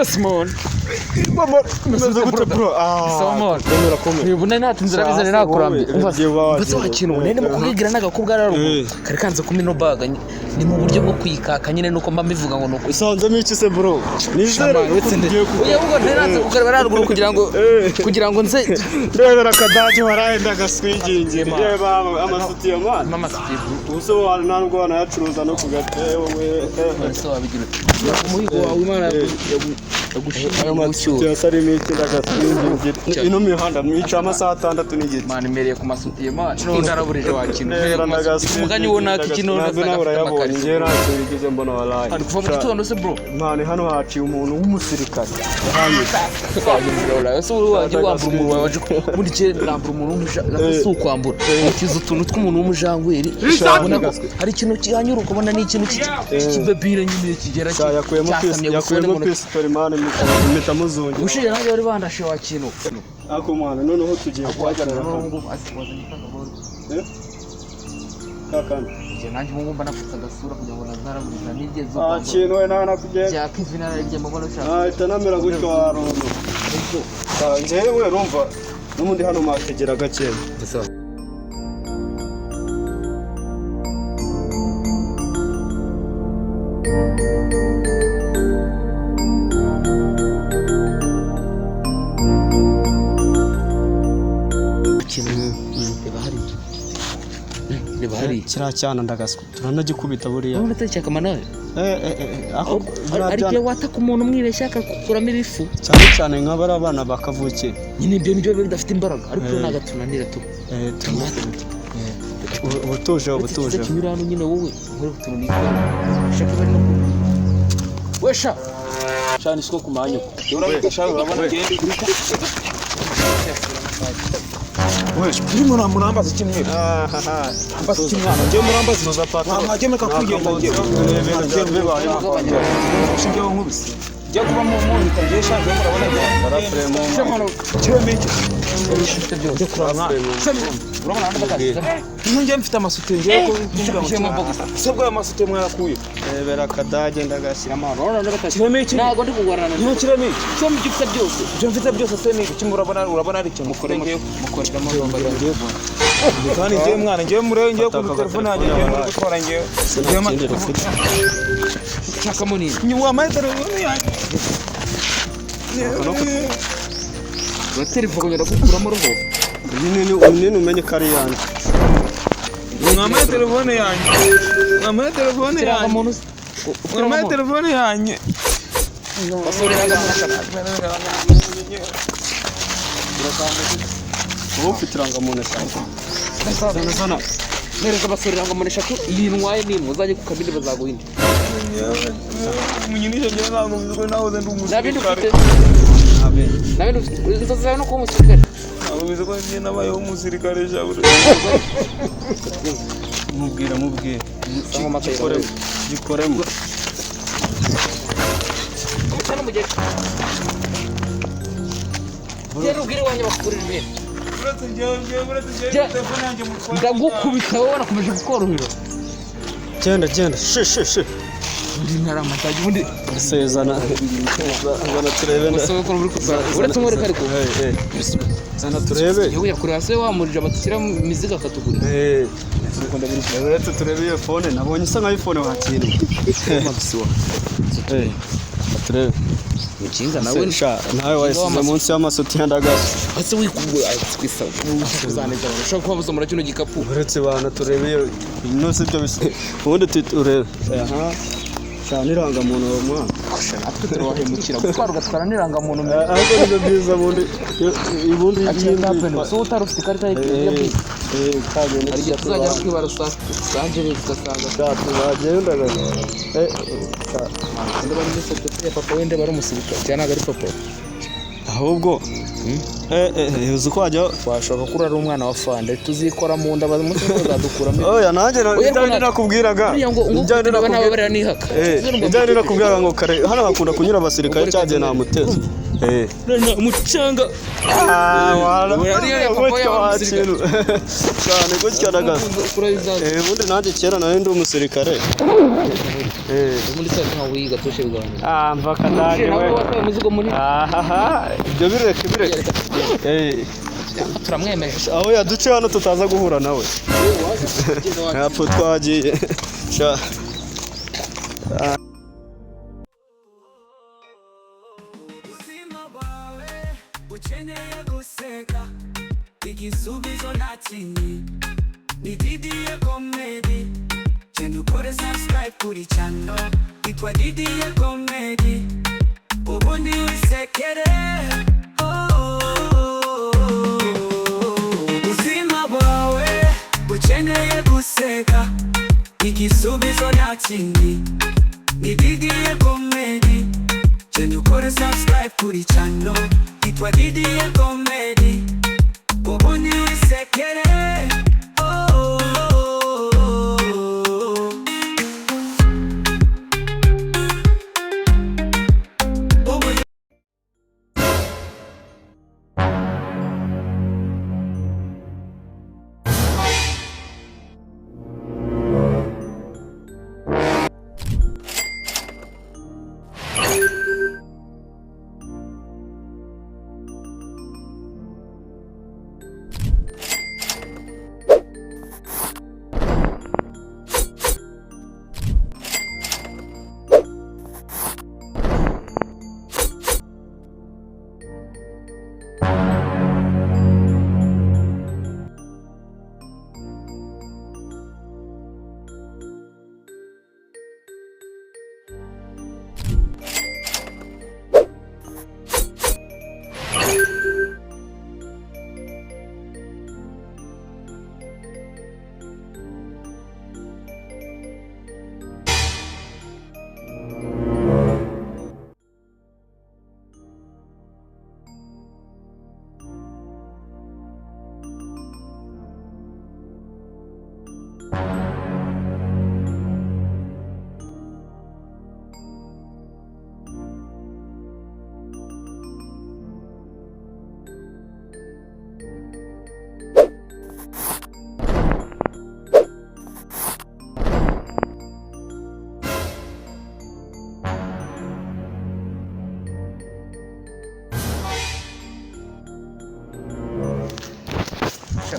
Yes man. Umeze gute bro? Sawa man. Komera komera. Ubu nari natinze urabizane Sasa nakurambiye. wowe, ugiye Umva se wagiye. wakintu nari ndimo kubwira n'agakobwa ari haruguru kari kanze kumpa ino baga ni mu buryo bwo kuyikaka nyine nuko mba mbivuga ngo nuko Usanzemo iki se bro? Nizere ko tugiye ku Oya ubwo nari nanze kugarura haruguru kugira ngo nze Ndebera akadage waraye ndagaswigingira. Reba amasutiye man. mama Steve. Ubuse wa nta nubwo wanayacuruza no ku gatebo we. Ese wabigira ute? Umuhigo wawe Imana yagushimiye Ayo masutiye asa arimo iki ndagaswigingira. Ino mihanda mwica amasaha 6:30. Mani mereye ku masutiye man. None naraburije wakintu. Ndebera ndagaswigingira. Umugani wo naka iki none Ntabwo nawe urayabonye njyewe ntacyo nigeze mbona waraye. Mani kuva mu gitondo se bro. Mani hano haciye umuntu w'umusirikare. Ese wowe wajya wambura umuntu wawe waje ubundi kera nambura umuntu w'umuja si ukwambura ukiza utuntu tw'umuntu w'umujangweri ubona ko hari ikintu kihanyura ukabona ni ikintu cy'ikibebire nyine kigera Yakuyemo cyasamye gusa yakuyemo ubona pisitori mani mpita muzungira. ubushize nanjye bari bandashe wa kintu Ako mwana noneho tugiye guhagarara hano. Eh? Kakandi. Nanjye ubu ngumva nafite agasura kugira ngo nazaraburiza nigeze Ah kintu we nta nakugenda. bya Kevin nararye mbona ushaka Nahita namera gutyo warondo. Njyewe urumva n'ubundi hano makegera gakeya. Reba hariya, reba hariya. Kiriya cyana ndagaswa turanagikubita buriya. Urabona atari cyakamana nawe. Eh eh eh ako buriya Ariko byana iyo wataka umuntu umwibeshya akagukuramo ibifu cyane cyane nk'abari abana bakavukiye. Nyine ibyo nibyo biba bidafite imbaraga ariko iyo ntabwo tunanira tu Eh tumwataka. Ubutuje Uretse ubutuje. kiza kinyura hano nyine wowe nkore utuntu nitwa shaka bari no we sha Shani siko kumanya. Urabona shani urabona gende. We, uri murambaza iki mwe? Murambaza iki mwana? Ngiye murambaza iki? Mwagiye mureka kugenda ngiye. Ngiye nkubise. Ngiye kuba mu muntu ngiye shani ngiye murabona ngiye. Kireme iki? Ngiye kuraba. Urabona hano bakasize. Ngiye mfite amasutiye ngiye kuvuga ngo se bwo aya masutiye mwayakuye. Rebera akadage ndagashyiramo. Urabona hano bakasize. Kireme iki? Ntabwo ndi kugwarana. Ngiye kireme iki? Cyo mu gifite byose. Ibyo mfite byose se ni iki murabona urabona ari ikintu mukore ngiye Mukoreramo. Kandi ngiye mwana ngiye mure ngiye ku telefone yanjye ngiye muri gutwara ngiye ngiye Shakamo nini? ni wa mayi telefone yanjye. Uratera kongera gukuramo roho. Iyi nini umenye ko ari iyanjye. Mwamaye telefone yanjye. Mwamaye telefone yanjye. Irangamuntu. Mwamaye telefone yanjye. Basore irangamuntu eshatu. Uba ufite irangamuntu eshatu. Zana zana. Mpereza abasore irangamuntu eshatu iyi ntwaye ni imwe uzajye ku kabindi bazaguha indi. Munyinisha ngiye ntabwo mbizi ko nahoze ndi Nta bindi umusirikare. ufite. Nta bindi ufite. Inzozi zawe no kuba umusirikare. Ntabwo mbizi ko ngiye nabayeho umusirikare jabure. Mubwira mubwira. Cyangwa amata Gikoremo. Gikoremo. Cyangwa mu gihe. Gera ubwire iwanyu bakugurira ibintu. Uretse ngewe ngewe uretse ngewe telefone yanjye mutwaye. Ndagukubita wowe wanakomeje kukorohera. Genda genda. Shi shi shi. Undi ntaramatagi ubundi Sezana. Zana turebe. Gusa wowe uri kuza. Uretse umwereka ariko. Zana turebe. Yewe yakureba se wamurije abatukira mu mizigo akatugurira. Eh. Uretse turebe iyo phone nabonye isa nka iPhone wakiriye. Eh. Turebe. Mukinga nawe Sha nawe wayisize munsi y'amasutiye ndagasa. ese wikugura twisa uzaneza abantu ushobora kuba buzamura kino gikapu. Uretse bana turebe iyo ino si byo bisa. Ubundi turebe. Aha. Sha n'irangamuntu uwo mwana. Natwe turabahemukira gutwara ugatwara n'irangamuntu mbere. Ariko nibyo byiza ubundi ubundi Akira tapeni so utari ufite ikarita ya bisi. Kagenda Hari igihe tuzajya kwibara Los Angeles ugasanga tuzagendaga. Ndaba ari muri foto ya papa wenda bari umusirikare cyangwa ntabwo ari papa. Ahubwo uzi ko wajya Washaka ko uri umwana wa fande tuzikora mu nda umunsi umwe bazadukuramo. Oya nanjye Oya, ibyanjye nakubwiraga. Buriya ngo ngo Ibyanjye niba nawe nakubwiraga. barira nihaka. Ibyanjye nakubwiraga ngo kare hano hakunda kunyura abasirikare cyagiye namuteze. Eh. None umucanga. Ah, wala. Uriya papa Gutya yawe wakintu. Cyane gutya nagaze. Urabizaza. Eh, ubundi nanjye kera nari ndi umusirikare. Eh. Ubundi se ntawe wiga tushe bigabanuka. Ah, mva kadage Nawe we. watwaye umuzigo munini. Ahaha, ibyo bireke bireke. Eh, Turamwemeje. aho yaduce hano tutaza guhura nawe. Ntapfa twagiye. Sha. Ubuzima bwawe ukeneye guseka, igisubizo nta kindi ni Didier Comedy. Genda ukore subscribe kuri channel yitwa Didier Comedy, ubundi wisekere. Oh, oh, oh, oh. Ubuzima bwawe ukeneye guseka, igisubizo nta kindi ni Didier Comedy. Genda ukore subscribe kuri channel yitwa Didier Comedy, ubundi wisekere. Oh, oh, oh, oh. Ubundi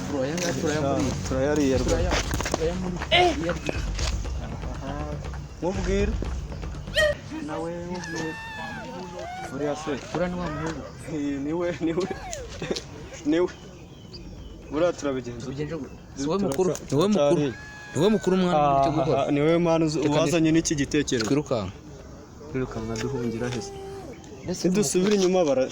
Bro, aya ngaya turayamuriye. Turayariye rwose. Turayamuriye. Mubwire. Nawe mubwire. Uriya se. Uriya ni wa muhungu. Eh, niwe niwe. Niwe. Buriya turabigenza. Tubigenje gute? Si wowe mukuru. Ni wowe mukuru. Ni wowe mukuru mwana icyo gukora. Aha, niwe mwana Reka wazanye n'iki gitekerezo. Twirukanka. Twirukanka duhungira hese. Ndetse Nidusubira inyuma bara.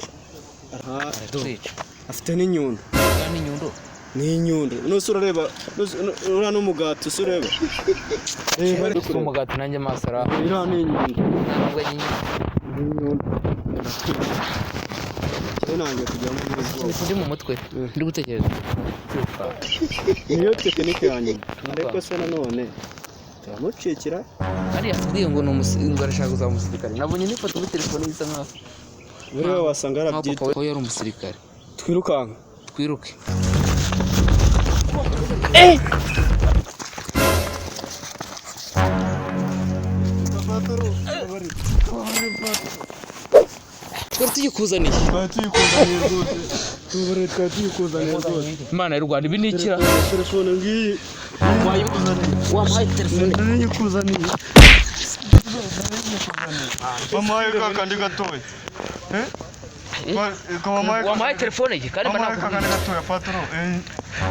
Aha, twica. afite n'inyundo. Uriya ni inyundo. Ni inyundo. Nuse urareba, uriya n'umugati usa ureba. Reba ari Si kureba. umugati nanjye amaso ara. Iriya ni inyundo. Ntabwo nyine. Ni inyundo. Njyewe nangiye kujyamo n'ubwoba. Ndi mu mutwe. Ndi gutekereza. Twirukanka. Niyo tekinike ya nyuma. Ariko se nanone turamucikira. Kandi yatubwiye ngo ni ngo arashaka kuzaba umusirikare. Nabonye n'ifoto muri telefone bisa nkaho. Buriya wasanga Nkaho yarabyita. papa we yari umusirikare. Twirukanka. Twiruke. Twari tuyikuzaniye. Twari tuyikuzaniye rwose. Tubure twari tuyikuzaniye rwose. Imana y'u Rwanda ibi ni ikira. Telefone ngiyi. Wamuhaye telefone. Nyikuzaniye. Wamuhaye ka kandi gatoya. Eh? Wamuhaye Wamuhaye telefone ye kandi mba wamuhaye ka kandi nakubwiye. gatoya patro. Eh,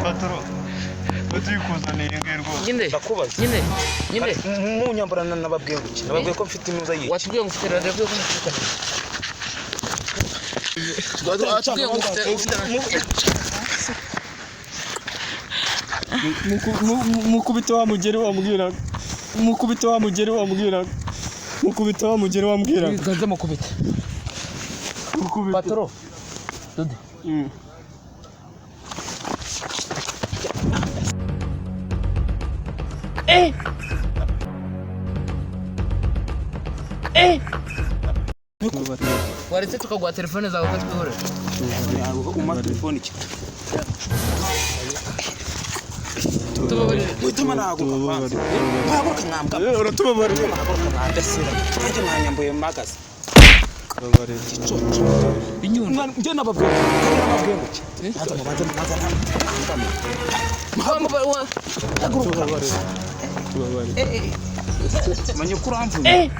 patro. Tuyikuzaniye ngiyi rwose. Nyine. Ndakubaza. Nyine. Nyine. Munyambura nababwiye ngo iki? Nababwiye ko mfite inuza yiki. Watubwiye ngo ufite radiyo ko ufite. Watubwiye ngo ufite Mukubita wa mugeri wambwiraga. Mukubita wa mugeri wambwiraga. Mukubita wa mugeri wambwiraga. Ganze mukubita. Mukubita. Patro. Dude. Waretse tukaguha telefone zawe ukatwihorera. Uma telefone iki? Tubabarire. Wituma nahaguruka kwanza. Mpaguruka mwambwa. Uratubabarira. Mpaguruka mwandasira. Nanjye mwanyambuye mpagaze. Tubabarira. Inyundo. Mwana, njye nababwiye. Kandi nababwiye ngo iki? Banza mubanze mubanza Wa- Haguruka. Tubabarira. Manye ko uramvuye.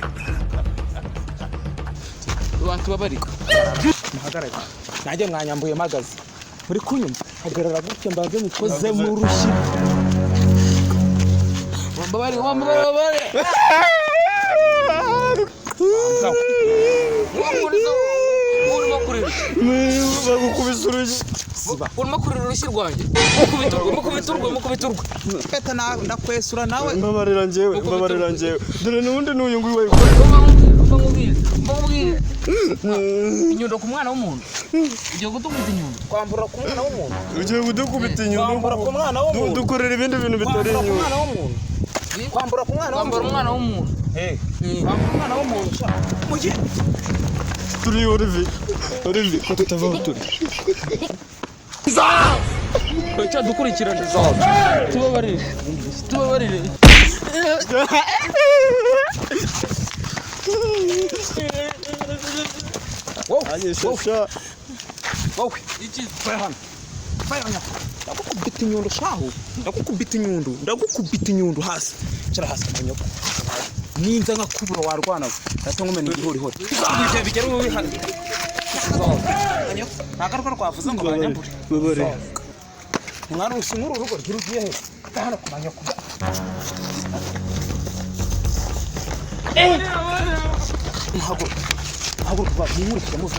Watubabarira. Muhagarare. Nanjye mwanyambuye mpagaze. Muri kunyumva? Hagarara gutya mbanze mukoze mu rushyi. Wambabarire, wambabarire, wambabarire. Urimo kurira. Bagukubise urushyi. Urimo kurira urushyi rwanjye. Mukubita urwe, mukubita urwe, mukubita urwe. Peta nawe ndakwesura nawe. Mbabarira njyewe, mbabarira njyewe. Dore n'ubundi n'uyu nguyu wayikora. Umva nkubwire, umva nkubwire. Inyundo ku mwana w'umuntu. Ugiye kudukubita inyundo. Kwambura ku mwana w'umuntu. Ugiye kudukubita inyundo. Kwambura ku mwana w'umuntu. Dukorera ibindi bintu bitari Kwambura ku inyundo. mwana w'umuntu. Kwambura ku mwana Kwambara w'umuntu. umwana w'umuntu. Eh. Kwambura umwana w'umuntu. Sha. Mujye. Turi Olivier. Olivier, ko tutava aho turi. Cyadukurikirana. Tubabarire. Tubabarire. Wowe. Anyishasha. Wowe. Iki Faya hano. Faya hano. Ndagukubita inyundo shahu. Ndagukubita inyundo. Ndagukubita inyundo hasi. Cara hasi manyoko. Ninza nkakubura warwana we. Ndahita nkumena igihorihori. Ibyo bigera ubu bihano. Nagaruka rwavuze ngo banyambure. Mbabarira. Mwana usi nk'uru rugo rw'urugiye he? Hano ku manyoko. Muhaguruka. Muhaguruka babyimurikire muve.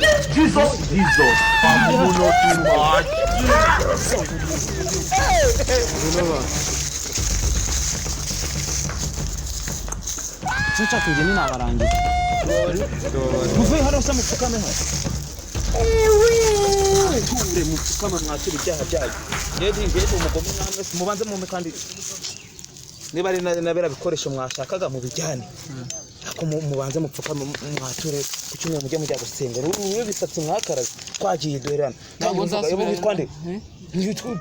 Sinshaka njye ninabarangiza. Muve hano se mupfukame hano. Ture mupfukame mwakira ibyaha byanyu. Njye ndi umugome namwe mubanze mumpe kandi niba ari na biriya bikoresho mwashakaga mubijyane. Ariko mubanze mupfukame mwature ku cyumweru mujye mujya gusenga. Uru bisatsi mwakaraze twagiye duherana. Ntabwo nzasubira. Witwa nde?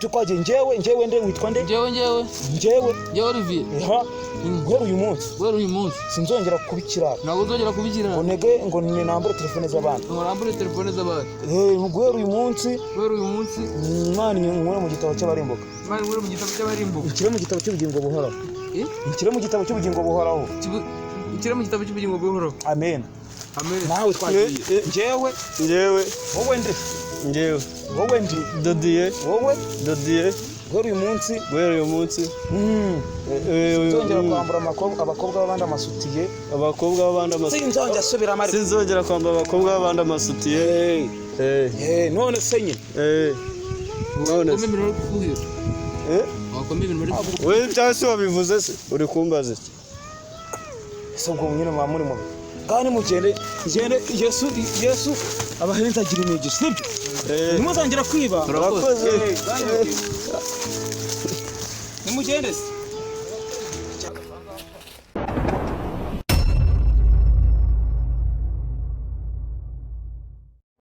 Twagiye njyewe njyewe nde witwa nde? Njyewe njyewe. Njyewe Njyewe Olivier. ha guhera uyu munsi Guhera uyu munsi. sinzongera kuba ikirara. Ntabwo nzongera kubikirana. Ngo ntege ngo ninambure telefone z'abandi. Ngo nambure telefone z'abandi. Guhera uyu munsi Guhera uyu munsi. Imana inkure mu gitabo cy'abarimbuka. Imana inkure mu gitabo cy'abarimbuka. Inshyire mu gitabo cy'ubugingo buhoraho. Eh? Inshyire mu gitabo cy'ubugingo buhoraho. Inshyire mu gitabo cy'ubugingo buhoraho. Amen. Amen. Nawe twagiye. Njyewe. Njyewe. Wowe nde? Njyewe. Wowe ndi? Dodiye. Wowe? Dodiye. Guhera uyu munsi. Guhera uyu munsi. Sinzongera kwambura abakobwa b'abandi amasutiye. Abakobwa b'abandi amasutiye. Sinzongera asubiramo ariko. Sinzongera kwambara abakobwa b'abandi amasutiye. None se nyine. None se. Wakoma ibintu bari kukubwira. Wakoma ibintu bari kukubwira. Wowe ibyawe si wabivuze se? Uri kumbaza iki? Ese ubwo nyine muba muri mubi. Kandi mugende, mugende Yesu Yesu abahenzi agira imigisha, sibyo? Ntimuzongera kwiba. Murakoze. Nimugende se.